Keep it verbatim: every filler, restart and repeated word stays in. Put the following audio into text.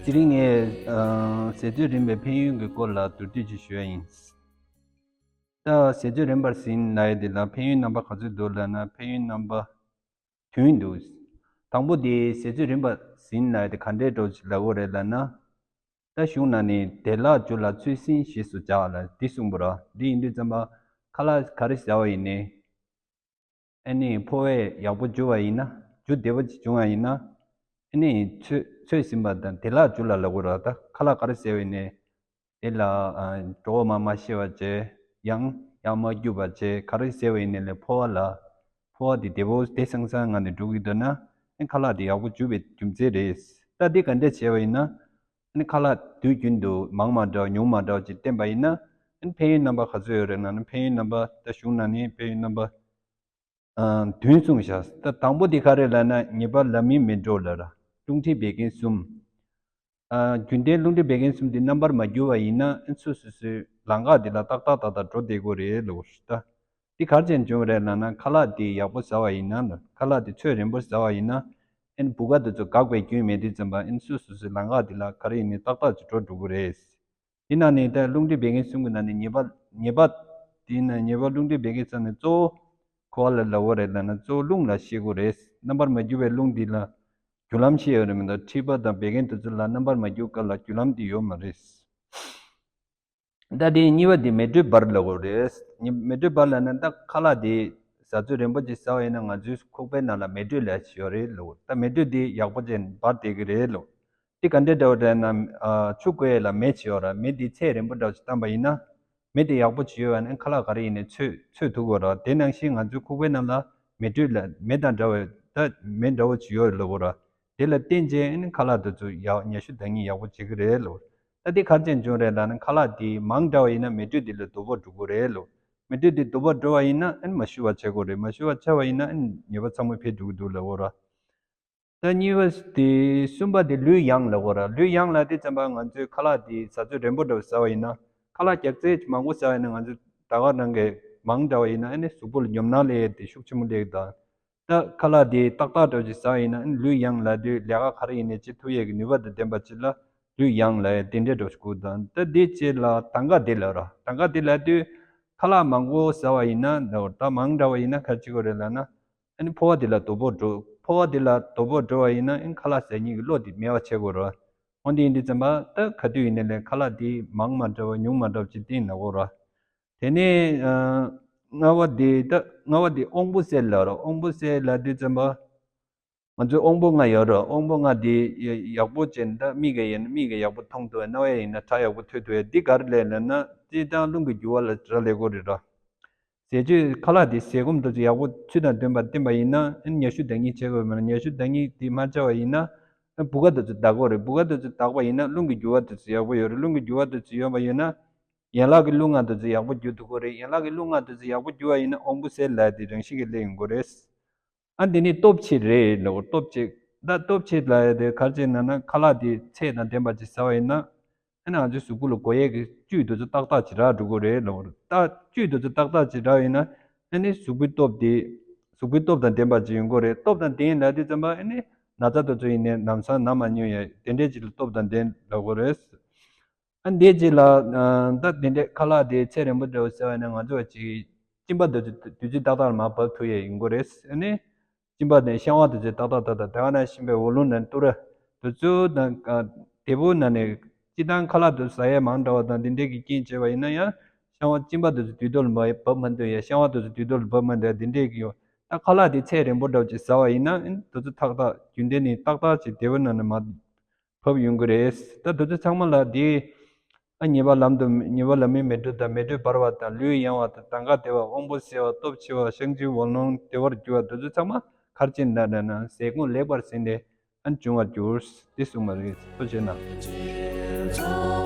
དེ་རིང་ངས་ཟས་ཚོད་རན་པའི་ཕན་ཡོན་གྱི་སྐོར་ལ་མདོར་བསྡུས་ཅིག་ཞུ་ཡ་ཡིན། ད་ཟས་ཚོད་རན་པར་ཟིན་ལབ་ཡ་དེ་ལ་ཕན་ཡོན་རྣམ་པ་ག་ཚོད་འདུག་ལབ་ན། ཕན་ཡོན་རྣམ་པ་བདུན་འདུག། དང་པོ་དེ་ཟས་ཚོད་རན་པར་ཟིན་ལབ་ཡ་དེ་ག་འདྲའི་འདྲ་ཅིག་ལབ་དགོས་རེད་ལབ་ན། ད་གཞུང་ནང་ནས་བདེ་བླག་རྒྱུ་ལ་ཚོད་བསྲིང་ཞེས་སུ་བྱ་ལབ་འདི་གསུངས་པ་རེད། འདི་ཡིན་དུས་ཙམ་པ་ཁ་ལག་ག་རེ་ཟ་བ་ཡིན་ནའི། ཨ་ནི་ཕོ་བས་ཡག་པོ་འཇུ་བ་ཡིན་ན། རྒྱུ་བདེ་པོ་ཅིག་བྱུང་བ་ཡིན་ན། ཨ་ནི་ཚོད་ཚོད་ཟིན་པ་དང་བདེ་བླག་རྒྱུ་ལ་ལབ་དགོས་རེད། ད་ཁ་ལག་ག་རེ་ཟ་བ་ཡིན་ནའི། དེ་ལ་ཨ་གྲོད་ཁོག་མ་མ་ཤི་བ་བྱས། ཡང་ཡང་མ་སྐྱུག་པ་བྱས། ག་རེ་ཟ་བ་ཡིན་ནའི་ལས་ཕོ་བ་ལ། ཕོ་བ་དེ་བདེ་པོ་བདེ་སང་སང་ངང་ནས་འགྲོ་གི་འདུག་ན། ཨ་ཁ་ལག་དེ་ཡག་པོ་འཇུ་བའི་རྒྱུ་མཚན་རེད། ད་འདི་ག་འདྲས་བྱས་པ་ཡིན་ན། ཨ་ནི་ཁ་ལག་དུས་རྒྱུན་དུ་མང་མ་འདྲ་བ་ཉུང་མ་འདྲ་བ་ཅིག་བསྟེན་པ་ཡིན་ན། ཨ་ནི་ཕན་ཡོན་རྣམ་པ་ག་ཚོད་ཡོད་རེད་ལབ་ན། ཕན་ཡོན་རྣམ་པ་ད་གཞུང་ནང་ནས་ཕན་ཡོན་རྣམ་པ་ཨ་བདུན་གསུངས་བཞག། ད་དང་པོ་དེ་ག་རེ་ལབ་ན། ཉེས་པ་ལམ་མིན་མེ་འགྲོ་ལབ་ར། རླུང་མཁྲིས་བད་ཀན་གསུམ། ཨ་རྒྱུན་ལྡན་རླུང་མཁྲིས་བད་ཀན་གསུམ་དེ་རྣམ་པར་མ་གྱུར་བ་ཡིན་ན། ཨ་སོ་སོ་སོའི་ལམ་ཁ་དེ་ལ་ཏག་ཏག་ཏག་ཏག་འགྲོ་བསྡད་ཀྱི་རེད་ལབ་ར། ད་འདི་ག་རེ་བྱས་ནས་བྱུང་བ་རེད་ལབ་ན། ཁ་ལག་དེ་ཡག་པོ་ཟ་བ་ཡིན་ན། ཁ་ལག་དེ་ཚོད་རན་པོ་ཟ་བ་ཡིན་ན། ཨ་ནི་བུ་ག་དེ་ཚོ་འགག་པའི་རྒྱུན་མེད་དུས་ཙམ་པ། ཨ་ནི་སོ་སོ་སོའི་ལམ་ཁ་དེ་ལ་ག་རེ་ཡིན་ནའི་ཏག་ཏག་ཅིག་འགྲོ་འགྲོ་གི་རེད། དེ་ནང་ནས་ད་རླུང་མཁྲིས་བད་ཀན་གསུམ་གྱི་ནང་ནས་ཉེས་པ། ཉེས་པ། དེ་ནས་ཉེས་པ་རླུང་མཁྲིས་བད་ཀན་གསུམ་ནས་གཙོ་བོ་ག་པ་ལ་ལབ་དགོས་རེད་ལབ་ན། གཙོ་བོ་རླུང་ལ་བཤད་དགོས་རེད། རྣམ་པར་མ་གྱུར་པའི་རླུང་འདི་ལ་རྒྱུ་ལམ་ཤེས་ཡོད་རེད་མི་འདུག། མཁྲིས་པ་དང་བད་ཀན་དེ་ཚོ་ལ་རྣམ་པར་མ་གྱུར་སྐབས་ལ་རྒྱུ་ལམ་དེ་ཡོད་མ་རེད། ད་དེ་གཉིས་པ་དེ་མེ་དྲོད་འབར་ལབ་དགོས་རེད། མེ་དྲོད་འབར་ལབ་ན། ད་ཁ་ལག་དེ་ཟས་ཚོད་རན་པོ་ཅིག་ཟ་བ་ཡིན་ན། ང་ཚོའི་ཁོག་པའི་ནང་ལ་མེ་དྲོད་ལབ་ཡ་ཅིག་ཡོད་རེད་ལབ། ད་མེ་དྲོད་དེ་ཡག་པོ་ཅིག་འབར་བསྡད་ཀྱི་རེད་ལབ། དེ་ག་འདྲ་འདྲ་བོ་རེད་ན། ཨ་ཆུ་བསྐོལ་ཡས་ལ་མེ་ཅིག་ཡོད་ར། མེ་དེ་ཚད་རན་པོ་འདྲ་བོ་ཅིག་བཏང་པ་ཡིན་ན། མེ་དེ་ཡག་པོ་ཅིག་ཡོད་པ་ན་ཁ་ལག་ག་རེ་ཡིན་ནའི་ཚོད་ཚོད་ཐུབ་ཀྱི་ཡོད་ར། དེ་ནང་བཞིན་ང་ཚོའི་ཁོག་པའི་ནང་ལ་མེ་དྲོད་ལ་མེ་དང་འདྲ་བའི། ད་མེ་འདྲ་བོ་ཅིག་ཡོད་ལབ་དགོས་ར། དེ་ལ་བརྟེན་བྱས་ཨ་ནི་ཁ་ལག་དེ་ཚོ་ཡག་ཉར་ཞིབ་འདང་ངེས་ཡག་པོ་བྱེད་ཀྱི་རེད་ལབ། ད་དེ་ག་རེ་བྱས་ནས་བྱུང་རེད་ལབ་ན། ཁ་ལག་དེ་མང་དྲགས་པ་ཡིན་ན་མེ་དྲོད་དེ་ལ་སྡུག་པོ་འགྲོ་གི་རེད་ལབ། མེ་དྲོད་དེ་སྡུག་པོ་འགྲོ་བ་ཡིན་ན་ཨ་ནི་མ་ཞུ་བ་བྱེད་དགོས་རེད། མ་ཞུ་བ་བྱས་པ་ཡིན་ན་ཨ་ནི་ཉེས་པ་ཚང་མ་འཕེལ་འགྲོ་གི་འདུག་ལབ་དགོས་ར། ད་གཉིས་པ་དེ། གསུམ་པ་དེ་ལུས་ཡང་ལབ་དགོས་ར། ལུས་ཡང་ལབ་དུས་ཙམ་པ་ང་ཚོས་ཁ་ལག་དེ་ཟས་ཚོད་རན་པོ་འདྲ་བོ་ཟ་བ་ཡིན་ན། ཁ་ལག་རྒྱགས་ཚད་མང་པོ་ཟ་བ་ཡིན་ན། ང་ཚོས་ད་ག་རང་གི་མང་དྲགས་པ་ཡིན་ན་ཨ་ནི་གཟུགས་པོ་ལ་ཉམས་སྣང་སླེབས་ཡས་དེ་ཤུགས་ཆེན་པོ་སླེབས་ཀྱི་འདུག། ད་ཁ་ལག་དེ་ཏག་ཏག་འདྲ་བོ་ཅིག་ཟ་བ་ཡིན་ན། ཨ་ནི་ལུས་ཡང་ལབ་དུས་ལས་ཀ་ག་རེ་ཡིན་ནའི་བྱེད་ཐུབ་ཡས་ཀྱི་ནུས་པ་དང་ལྡན་པ་ཅིག་ལ་ལུས་ཡང་ལབ་ཡས་དེ་འདྲའི་འདྲ་བོ་ཞིག་དགོས་འདུག། ད་དེ་རྗེས་ལ་དང་ག་བདེ་ལབ་ར། དང་ག་བདེ་ལབ་དུས་ཁ་ལག་མང་པོ་ཟ་བ་ཡིན་ན། ད་མང་དྲགས་པ་ཡིན་ན་ག་རེ་བྱེད་དགོས་རེད་ལབ་ན། ཨ་ནི་ཕོ་བ་དེ་ལ་སྡུག་པོ་འགྲོ། ཕོ་བ་དེ་ལ་སྡུག་པོ་འགྲོ་བ་ཡིན་ན། ཨ་ནི་ཁ་ལག་ཟ་མཁན་གྱི་བློ་དེ་མེད་པ་བྱེད་དགོས་ར། འོ་དེ་ཡིན་དུས་ཙམ་པ་ད་ག་དུས་ཡིན་ནའི་ལས་ཁ་ལག་དེ་མང་མ་འདྲ་བ་ཉུང་མ་འདྲ་བ་ཅིག་བསྟེན་ན་དགོས་ར། དེ་ནས་ཨ་ལྔ་པ་དེ། ད་ལྔ་པ་དེ་དབང་པོ་གསལ་ལབ་ར། དབང་པོ་གསལ་ལབ་དུས་ཙམ་པ་ང་ཚོའི་དབང་པོ་ལྔ་ཡོད་ར། དབང་པོ་ལྔ་དེ་ཡག་པོ་བྱས་ན། ད་མིག་གིས་ཡིན་ན་མིག་གིས་ཡག་པོ་མཐོང་ཐུབ། རྣ་བས་ཡིན་ན་སྒྲ་ཡག་པོ་ཐོས་ཐུབ་ཡས་དེ་ག་རེ་ལབ་ན། སྤྱིར་བཏང་རླུང་གི་རྒྱུ་བ་ལ་སྒྲ་ལབ་དགོས་རེད་ར། ཟས་བཅུད་ཁ་ལག་དེ་ཟས་སྐོམ་དེ་ཚོ་ཡག་པོ་ཚུལ་དང་ལྡན་པ་བསྟེན་པ་ཡིན་ན། ཨ་ནི་ཉར་ཞིབ་འདང་ངེས་བྱེད་དགོས་མེད་ན། ཉར་ཞིབ་འདང་ངེས་དེ་མ་བྱས་པ་ཡིན་ན། ཨ་ནི་བུ་ག་དེ་ཚོ་འདག་གི་རེད། བུ་ག་དེ་ཚོ་འདག་པ་ཡིན་ན་རླུང་གི་རྒྱུ་བ་དེ་ཚོ་ཡག་པོ་ཡོད་རེད། རླུང་གི་རྒྱུ་བ་དེ་ཚོ་ཡོད་པ་ཡིན་ན། ཡན་ལག་གི་རླུང་ལྔ་དེ་ཚོ་ཡག་པོ་རྒྱུ་ཐུབ་ཀྱི་རེད། ཡན་ལག་གི་རླུང་ལྔ་དེ་ཚོ་ཡག་པོ་རྒྱུ་བ་ཡིན་ན་དབང་པོ་གསལ་ལབ་དེ་རང་བཞིན་གྱིས་སླེབས་ཡོང་གི་རེད། ཨ་འདི་ནི་སྟོབས་ཆེ་རེད་ལབ། སྟོབས་ཆེ། ད་སྟོབས་ཆེ་ལབ་ཡ་དེ་ག་རེ་བྱས་ན་ན། ཁ་ལག་དེ་ཚད་དང་ལྡན་པ་ཅིག་ཟ་བ་ཡིན་ན། ཨ་ནི་ང་ཚོའི་གཟུགས་པོ་ལ་དགོས་ཡས་ཀྱི་བཅུད་དེ་ཚོ་ཏག་ཏག་ཅིག་རག་འགྲོ་གི་རེད་ལབ། ད་བཅུད་དེ་ཚོ་ཏག་ཏག་ཅིག་རག་ཡིན་ན། ཨ་ནི་གཟུགས་པོའི་སྟོབས་དེ། གཟུགས་པོའི་སྟོབས་དང་ལྡན་པ་ཅིག་ཡོང་གི་རེད། སྟོབས་དང་ལྡན་ལབ་དུས་ཙམ་པ་ཨ་ནི་ན་ཚ་དེ་ཚོ་ཡིན་ནའི་ལམ་སང་ན་མ་མྱོང་ཡས་དེ་འདྲས་ཅིག་ལ་སྟོབས་དང་ལྡན་ལབ་དགོས་རེད། ཨ་འདི་རྗེས་ལ་ཨ་ད་དེ་འདྲའི་ཁ་ལག་དེ་ཚད་རན་པོ་འདྲ་བོ་ཟ་བ་ཡིན་ན་ང་ཚོ་ཅིག་གཅིན་པ་དེ་ཚོ་དུས་ཚོད་ཏག་ཏག་ལ་མར་བབས་ཐུབ་ཡས་ཡིན་དགོས་རེད། ཨ་ནི་གཅིན་པ་དང་བཤང་བ་དེ་ཚོ་ཏག་ཏག་ཏག་ཏག། དེ་ག་ནང་བཞིན་པའི་འོ་རླུང་ནང་དུ་ར་དེ་ཚོ་དང་དེ་བོ་ནང་ནས་སྤྱིར་བཏང་ཁ་ལག་དེ་ཟ་ཡས་མང་དྲགས་པ་དང་དེ་འདྲས་ཀྱི་རྐྱེན་བྱས་པ་ཡིན་ན་ཡང་བཤང་བ་གཅིན་པ་དེ་ཚོ་དུས་ཐོག་ལ་མ་བབས་མ་འདུག་ཡ། བཤང་བ་དེ་ཚོ་དུས་ཐོག་ལ་བབས་མ་འདུག་ཡ། དེ་འདྲས་ཀྱི་ཡོད། ད་ཁ་ལག་དེ་ཚད་རན་པོ་འདྲ་བོ་ཅིག་ཟ་བ་ཡིན་ན་ཨ་ནི་དེ་ཚོ་ཏག་ཏག་རྒྱུན་ལྡན་ནས་ཏག་ཏག་ཅིག་དེ་བོ་ནང་ནས་མར་བབས་ཡོང་གི་རེད། ད་དེ་ཚོ་ཚང་མ་ལ་དེ་ཨ་ཉེས་པ་ལམ་དུ། ཉེས་པ་ལམ་མིན་མེ་དྲོད་དང་། མེ་དྲོད་འབར་བ་དང་། ལུས་ཡང་བ་དང་། དང་ག་བདེ་བ། དབང་པོ་གསལ་བ། སྟོབས་ཆེ་བ། བཤང་གཅི་འོ་རླུང་བདེ་བར་རྒྱུ་བ། དེ་ཚོ་ཚང་མ་ག་རེ་བྱས་ན་ན་ན་ཟས་སྐོམ་ལེགས་པར་ཟིན་ཏེ་ཨ་ནི་འབྱུང་བར་འགྱུར། དེ་གསུངས་པ་རེད། ཐུགས་རྗེ་གནང་།